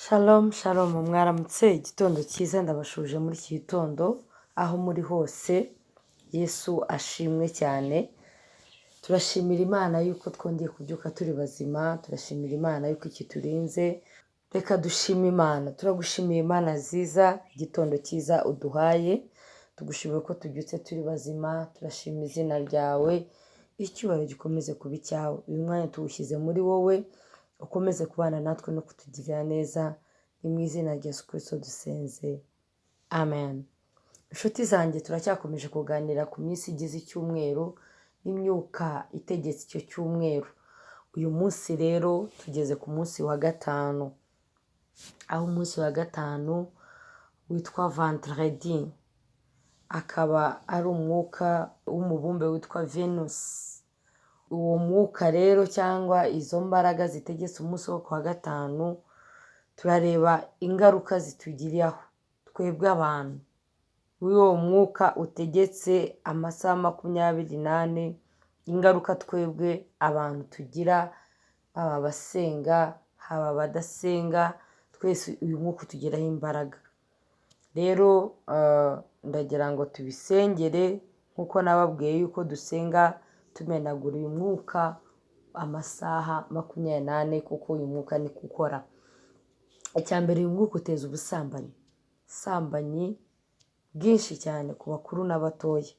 Shalom shalom, mwaramutse, igitondo cyiza. Ndabashuje muri iki gitondo aho muri hose. Yesu ashimwe cyane. Turashimira Imana yuko twongeye kubyuka turi bazima. Turashimira Imana yuko ikiturinze. Reka dushime Imana. Turagushimiye Imana nziza, igitondo cyiza uduhaye. Tugushimiye ko tubyutse turi bazima. Turashima izina ryawe, icyubahiro gikomeze kuba icyawe. Uyu mwanya tuwushyize muri wowe, ukomeze kubana natwe no kutugirira neza. Ni mu izina rya Yesu Kirisito dusenze, amen. Inshuti zanjye, turacyakomeje kuganira ku minsi igize icyumweru n'imyuka itegetse icyo cyumweru. Uyu munsi rero tugeze ku munsi wa gatanu, aho umunsi wa gatanu witwa vendredi, akaba ari umwuka w'umubumbe witwa Venus. Uwo mwuka rero cyangwa izo mbaraga zitegetse umunsi wo kuwa gatanu, turareba ingaruka zitugiraho twebwe abantu. Uwo mwuka utegetse amasaha 24, ingaruka twebwe abantu tugira, baba abasenga, haba abadasenga, twese uyu mwuka utugiraho imbaraga. Rero ndagira ngo tubisengere nk'uko nababwiye yuko dusenga tumenagura uyu mwuka amasaha 24, kuko uyu mwuka niko ukora. Icya mbere, uyu mwuka uteza ubusambanyi, ubusambanyi bwinshi cyane ku bakuru n'abatoya.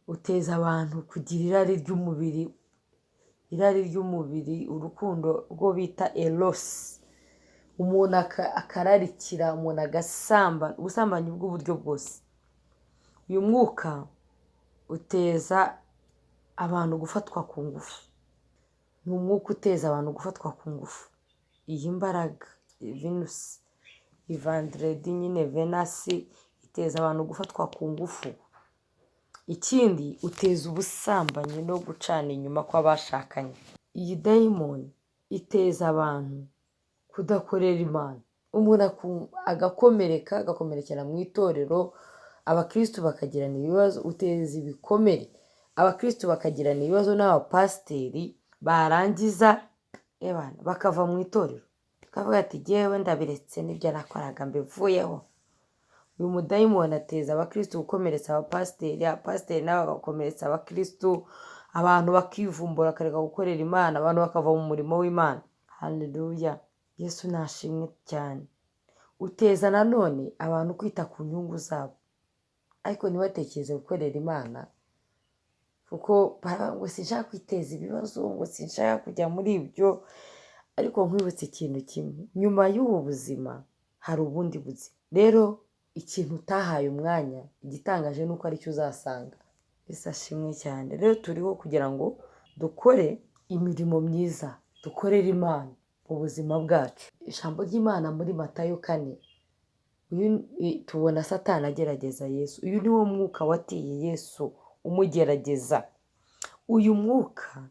Uteza abantu kugira irari ry'umubiri, irari ry'umubiri, urukundo rwo bita eros. Umuntu akararikira, umuntu agasambana, ubusambanyi bw'uburyo bwose. Uyu mwuka uteza abantu gufatwa ku ngufu. Ni umwuka uteza abantu gufatwa ku ngufu. Iyi mbaraga Venus, vendredi nyine, Venus, iteza abantu gufatwa ku ngufu. Ikindi, uteza ubusambanyi no gucana inyuma kw'abashakanye. Iyi dayimoni iteza abantu kudakorera Imana, umuntu agakomereka, agakomerekera mu itorero, abakirisitu bakagirana ibibazo. Uteza ibikomere, abakirisitu bakagirana ibibazo n'abapasiteri, barangiza ebana bakava mu itorero, bakavuga ati: "Jyewe ndabiretse, n'ibyo nakoraga mbivuyeho." Uyu mudayimoni ateza abakirisitu gukomeretsa abapasiteri, abapasiteri nabo bagakomeretsa abakirisitu, abantu bakivumbura, bakareka gukorera Imana, abantu bakava mu murimo w'Imana. Haleluya, Yesu nashimwe cyane. Uteza nanone abantu kwita ku nyungu zabo ariko ntibatekereze gukorera Imana, kuko baravuga ngo: "Sinshaka kwiteza ibibazo," ngo: "Sinshaka kujya muri ibyo." Ariko nkwibutse ikintu kimwe: nyuma y'ubu buzima hari ubundi buzima. Rero ikintu utahaye umwanya, igitangaje ni uko aricyo uzasanga. Yesu ashimwe cyane. Rero turiho kugira ngo dukore imirimo myiza, dukorere Imana mu buzima bwacu. Ijambo ry'Imana muri Matayo 4, uyu tubona Satani agerageza Yesu. Uyu ni wo mwuka wateye Yesu umugerageza. Uyu mwuka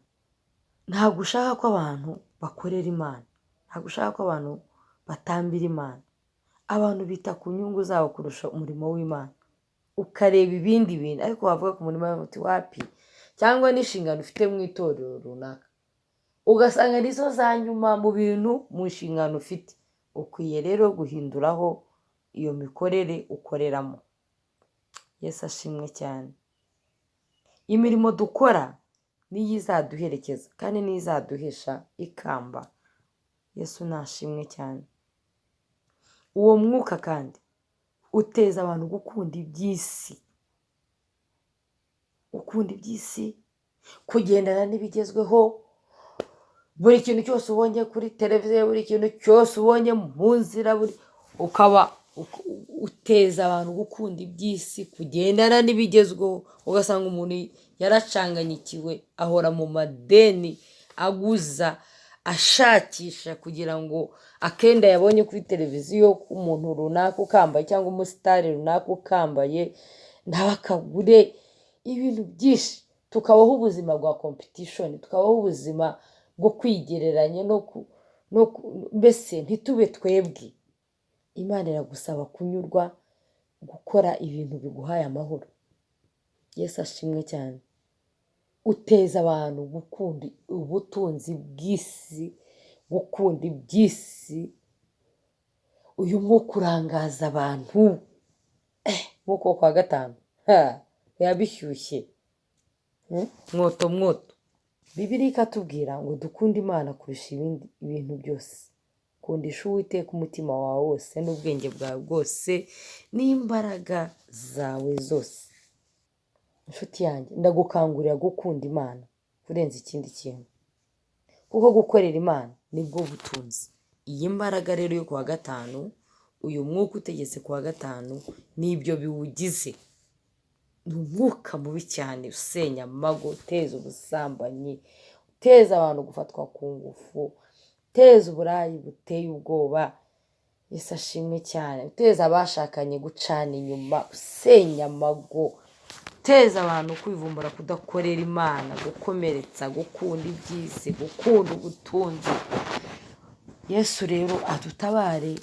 ntabwo ushaka ko abantu bakorera Imana, ntabwo ushaka ko abantu batambira Imana. Abantu bita ku nyungu zabo kurusha umurimo w'Imana. Ukareba ibindi bintu, ariko wavuga ku murimo uti: "Wapi." Cyangwa n'inshingano ufite mu itorero runaka, ugasanga nizo za nyuma mu bintu, mu nshingano ufite. Ukwiye rero guhinduraho iyo mikorere ukoreramo. Yesu ashimwe cyane. Imirimo dukora niyo izaduherekeza kandi niyo izaduhesha ikamba. Yesu nashimwe cyane. Uwo mwuka kandi uteza abantu gukunda iby'isi, gukunda iby'isi, kugendana n'ibigezweho. Buri kintu cyose ubonye kuri televiziyo, buri kintu cyose ubonye mu nzira, buri ukaba uteza abantu gukunda iby'isi, kugendana n'ibigezweho. Ugasanga umuntu yaracanganyikiwe, ahora mu madeni, aguza, ashakisha kugira ngo akenda yabonye kuri televiziyo k'umuntu runaka ukambaye cyangwa umusitari runaka ukambaye nawe akagure. Ibintu byinshi, tukabaho ubuzima bwa competition, tukabaho ubuzima bwo kwigereranya no mbese ntitube twebwe. Imana iragusaba kunyurwa, gukora ibintu biguhaye amahoro. Yesu ashimwe cyane. Uteza abantu gukunda ubutunzi bw'isi. Gukunda iby'isi, uyu mwuka urangaza abantu. Mwuka wo kuwa gatanu biba bishyushye. Mwoto mwoto. Bibiliya ikatubwira ngo dukunde Imana kurusha ibindi bintu byose. Kundisha Uwiteka umutima wawe wose n'ubwenge bwawe bwose n'imbaraga zawe zose. Inshuti yanjye, ndagukangurira gukunda Imana kurenza ikindi kintu, kuko gukorera Imana nibwo butunzi. Iyi mbaraga rero yo kuwa gatanu, uyu mwuka utegetse kuwa gatanu, nibyo biwugize. Ni umwuka mubi cyane usenya amago, uteza ubusambanyi, uteza abantu gufatwa ku ngufu, uteza uburayi buteye ubwoba. Yesu ashimwe cyane. Uteza abashakanye gucana inyuma, usenya amago, uteza abantu kwivumbura, kudakorera Imana, gukomeretsa, gukunda iby'isi, gukunda ubutunzi. Yesu rero adutabare,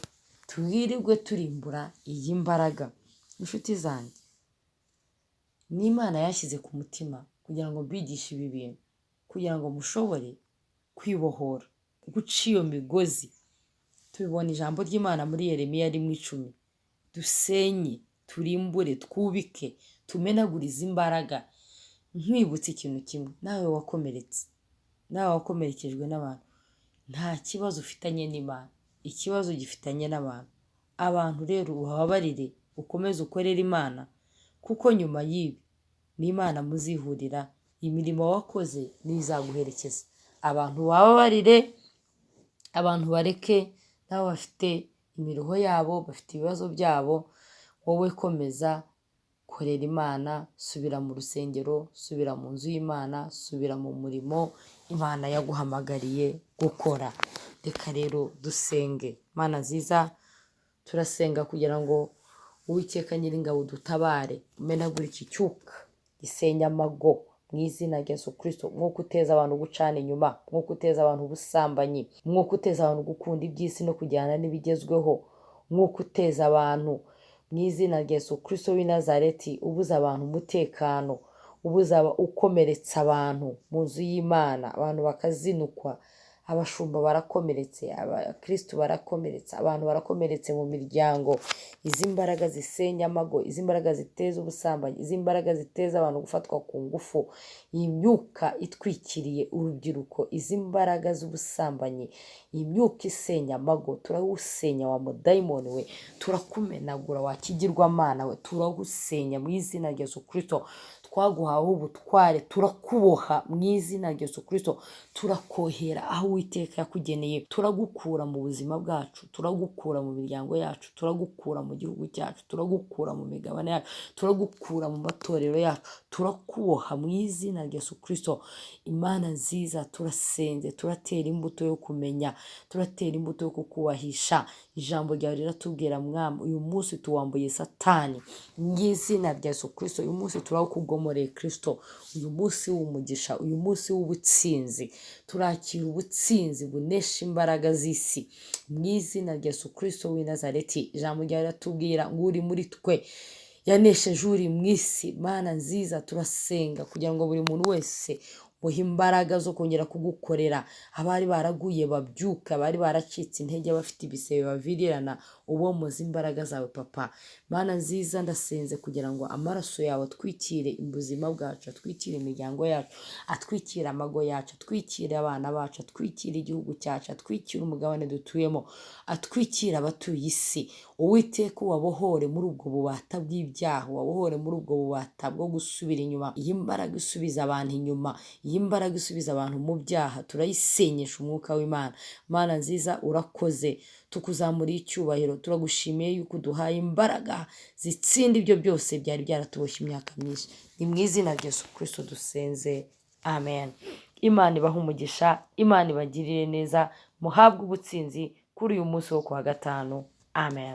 twirirwe turimbura iyi mbaraga. Inshuti zanjye, n'Imana yashyize ku mutima kugira ngo mbigishe ibi bintu, kugira ngo mushobore kwibohora, guca iyo migozi. Tubibona ijambo ry'Imana muri Yeremiya 1:10. Dusenye, turimbure, twubike, tumenagurize imbaraga. Nkwibutse ikintu kimwe, nawe wakomeretse, nawe wakomerekejwe n'abantu, nta kibazo ufitanye n'Imana, ikibazo gifitanye n'abantu. Abantu rero ubababarire, ukomeze ukorere Imana, kuko nyuma y'ibi n'Imana muzihurira, imirimo wakoze niyo izaguherekeza. Abantu bababarire, abantu bareke, nabo bafite imiruho yabo, bafite ibibazo byabo, wowe komeza korera Imana, subira mu rusengero, subira mu nzu y'Imana, subira mu murimo Imana yaguhamagariye gukora. Reka rero dusenge. Mana nziza, turasenga kugira ngo Uwiteka Nyiringabo dutabare, umenagure iki cyuka gisenya amago mu izina rya Yesu Kristo. Mwuka uteza abantu gucana inyuma, mwuka uteza abantu ubusambanyi, mwuka uteza abantu gukunda iby'isi no kujyana n'ibigezweho, mwuka uteza abantu mu izina rya Yesu Kristo w'i Nazareti, ubuza abantu umutekano, ubuza ukomeretsa abantu mu nzu y'Imana, abantu bakazinukwa, abashumba barakomeretse, abakristu barakomeretse, abantu barakomeretse mu miryango. Izi mbaraga zisenya amago, izi mbaraga ziteza ubusambanyi, izi mbaraga ziteza abantu gufatwa ku ngufu, iyi myuka itwikiriye urubyiruko, izi mbaraga z'ubusambanyi, iyi myuka isenya amago, turawusenya wa mudayimoni we, turakumenagura wa kigirwamana we, turagusenya mu izina rya Yesu Kristo. Twaguhawe ubutware, turakuboha mu izina rya Yesu Kristo, turakohera aho Uwiteka yakugeneye, turagukura mu buzima bwacu, turagukura mu miryango yacu, turagukura mu gihugu cyacu, turagukura mu migabane yacu, turagukura mu matorero yacu, turakuboha mu izina rya Yesu Kristo. Imana nziza, turasenze, turatera imbuto yo kumenya, turatera imbuto yo kukubahisha. Ijambo ryawe riratubwira, Mwami, uyu munsi tuwambuye Satani mu izina rya Yesu Kristo. Uyu munsi turawukugomoreye Kristo, uyu munsi w'umugisha, uyu munsi w'ubutsinzi, turakira ubutsinzi bunesha imbaraga z'isi mu izina rya Yesu Kristo w'i Nazareti. Ijambo ryawe riratubwira ngo uri muri twe yanesheje uri mu isi. Mana nziza, turasenga kugira ngo buri muntu wese muhe imbaraga zo kongera kugukorera. Abari baraguye babyuka, abari baracitse intege, bafite ibisebe bavirirana, ubomoze imbaraga zawe Papa. Mana nziza, ndasenze kugira ngo amaraso yawe atwikire ubuzima bwacu, atwikire imiryango yacu, atwikire amago yacu, atwikire abana bacu, atwikire igihugu cyacu, atwikire umugabane dutuyemo, atwikire abatuye isi. Uwiteka ubabohore muri ubwo bubata bw'ibyaha, ubabohore muri ubwo bubata bwo gusubira inyuma. Iyi mbaraga isubiza abantu inyuma, iyi mbaraga isubiza abantu mu byaha, turayisenyesha umwuka w'Imana. Mana nziza, urakoze, tukuzamuriye icyubahiro, turagushimiye yuko uduhaye imbaraga zitsinda ibyo byose byari byaratuboshye imyaka myinshi. Ni mu izina rya Yesu Kristo dusenze, amen. Imana ibahe umugisha, Imana ibagirire neza, muhabwe ubutsinzi kuri uyu munsi wo kuwa gatanu, amen.